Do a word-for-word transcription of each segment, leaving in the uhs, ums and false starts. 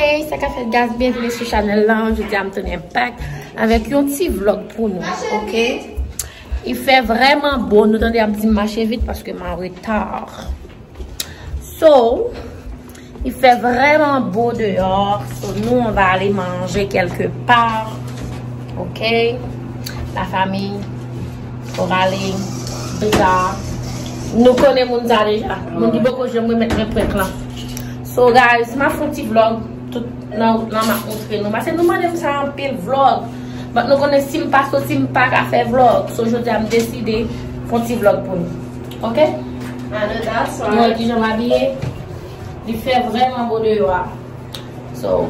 Hey, sa k ap fèt, guys? Byenvini sou chanèl la. Jodi a m tounen back avèk yon ti vlog pou nou, oke? Il fait vraiment beau. Nou tande ap di m mache vit paske m an reta. So, il fait vraiment beau dehors. So, nous, on va aller manger quelque part. Ok? La famille, on va aller déjà. Nou konnen moun sa deja. Moun ki poko janm remèt mwen prank lan. So, guys, m ap fè yon ti vlog. Tout nan wout lan, m ap montre nou. Paske nou mande m sa anpil, vlog. But nou konnen si m pa soti, m pa ka fè vlog. So, jodi a, m deside fè yon ti vlog pou nou. Ok? I know that's right. Nou wè kijan m abiye? Li fè vrèman bo deyò a. So.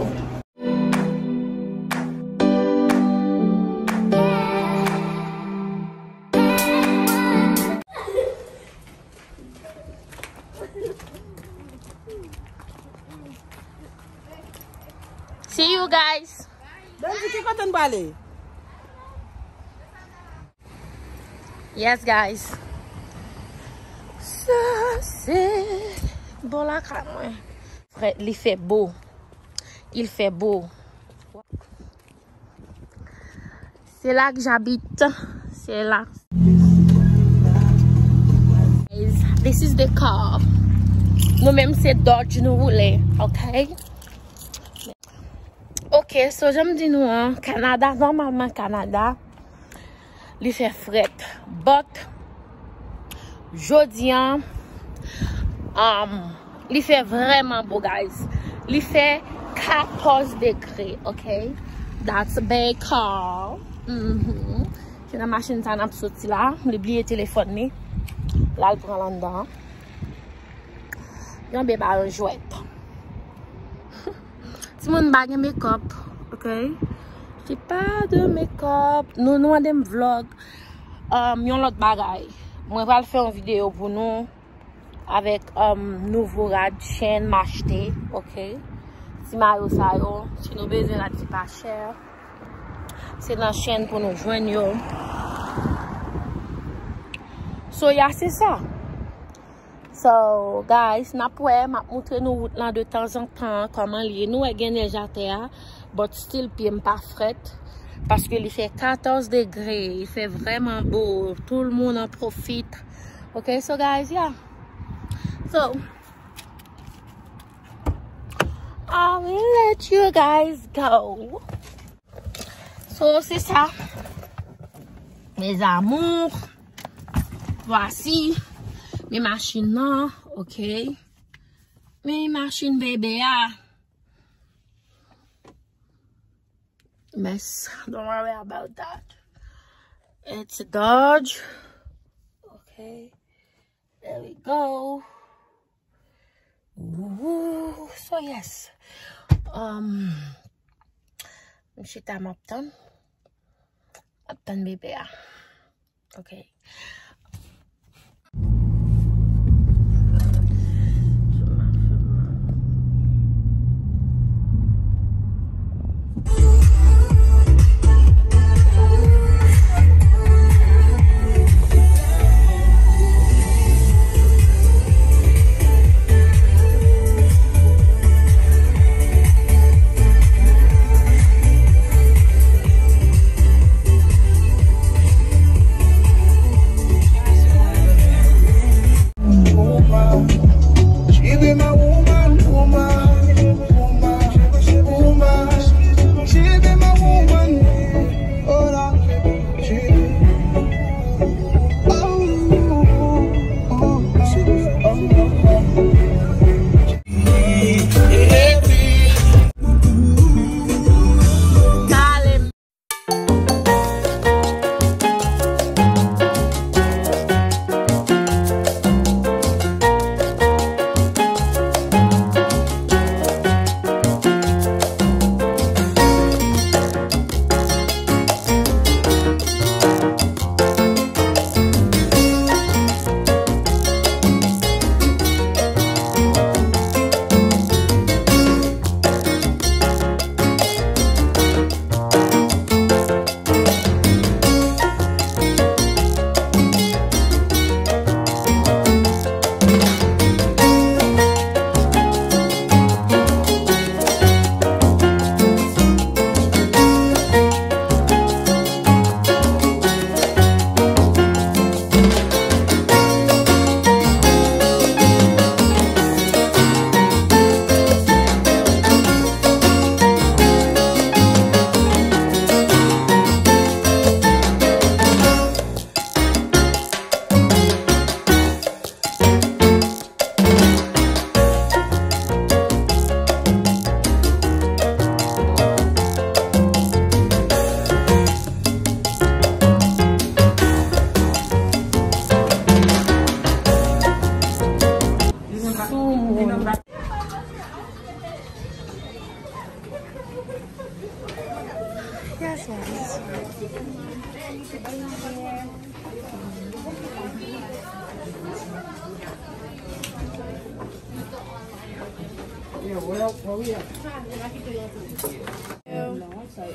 See you guys. Donji, ki kote n prale? Yes, guys. Sa se bò lakay mwen. Frè, li fè bo. Il fait beau. C'est là que j'habite. C'est là. This is the car. Nou menm se Dodge nou woule, ok? Ok, so jan m di nou an, Kanada, nòmalman Kanada, li fè frèt. But, jodi an, um, li fè vrèman bo, guys. Li fè katòz degre, ok? That's big car. Mhm. Se nan machin sa n ap soti la. Li bliye telefòn li. L al pran l anndan. Yon beba yon jwèt. Timoun pa gen makeup, ok? J'ai pas de makeup. Nou, nou mande m vlog. Um, yon lòt bagay. Mwen pral fè yon videyo pou nou avèk, um, nouvo rad Shein m achte, ok? Ti mayo sa yo, si nou bezwen rad ki pa chè, se nan Shein pou nou jwenn yo. So, ya, se sa. So, guys, n ap wè, m ap montre nou wout lan de tanzantan, kòman li ye. Nou wè gen nèj atè a, but still pye m pa frèt, paske li fè katòz degre, il fait vraiment beau, tout le monde en profite. Ok, so guys, yeah. So, I will let you guys go. So, se sa, mes amours. Voici. Men machin nan, ok. Men machin bebe a. Mess, don't worry about that. It's a Dodge. Ok. There we go. Ooh, so yes. Um, m chita, m ap tann. M ap tann bebe a. Ok.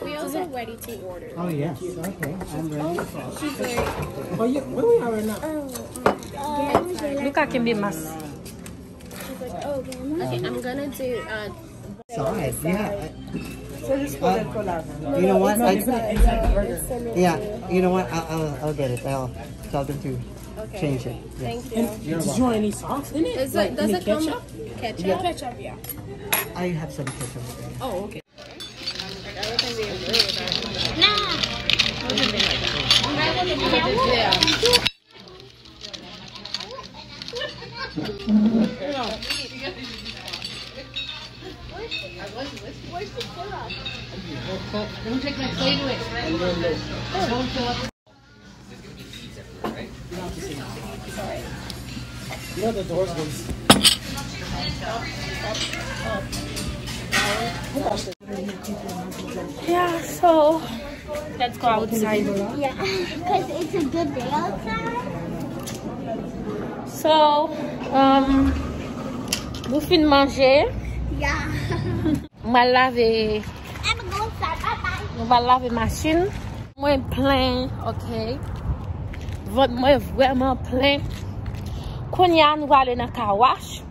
We also ready to order. Oh, yes. Okay. I'm ready. She's like, oh, yeah, where we are right now? Oh, um, Look at Kimbi Mas. She's like, oh, okay, I'm gonna do uh, Side, yeah. So just put it for that. You know what? I, yeah, you know what? I'll, I'll, I'll get it. I'll tell them to change it. Yes. Thank you. Did you want any sauce in it? Is it, does it come ketchup? Ketchup? Ketchup, yeah. I have some ketchup. Oh, okay. Nah. Yeah, so let's go outside. Yeah, 'cause it's a good day outside. So, um, nou fin manje. Yeah. Mwen al lave. I'm gonna start. Bye bye. Mwen al lave machin. Mwen plen, ok. Vant mwen vrèman plen. Kounye a nou prale nan car wash.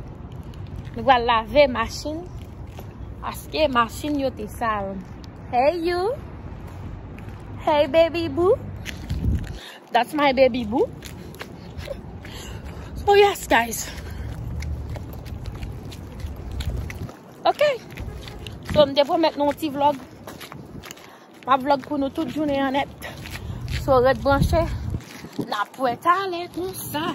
Nou pral lave machin. Paske machin yo te sal. Hey you. Hey baby boo. That's my baby boo. So yes guys. Ok. So m te pwomèt nou yon ti vlog. M ap vlog pou nou tout jounen an nèt. So ret branche. N ap wè talè konsa.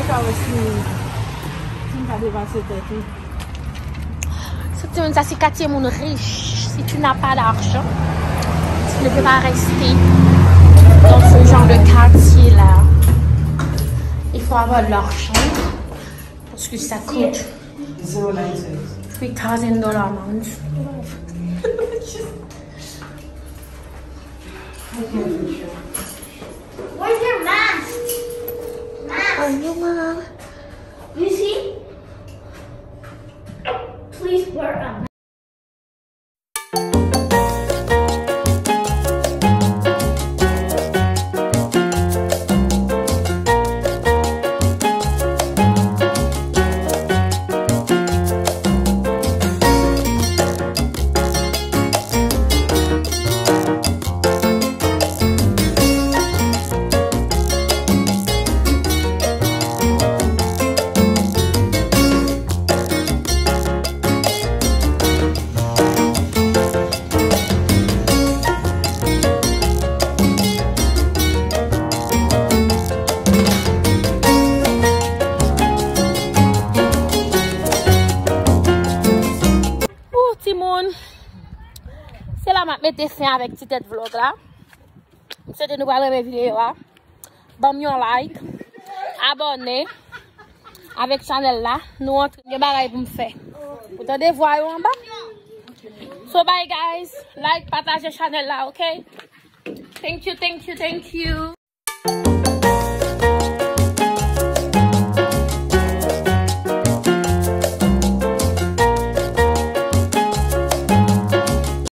Sa wè si, si m ka depase tèt ou. Sa timoun, sa se katye moun rich. Si tu n'as pas d'argent, tu ne peux pas rester dans ce genre de quartier-là. Il faut avoir de l'argent parce que ça coûte three thousand dollars a month. Where's your mask? Mask. Oh, you mom. You see? Please wear a mask. Pou timoun, se la m ap mete fen avèk ti tèt vlòg la. M swete nou pral renmen videyo a. Ban m yon like, abòne avèk chanèl la. Nou antre, gen bagay pou m fè. Ou tande vwa yo anba? So bye guys, like, pataje chanèl la, ok? Thank you, thank you, thank you.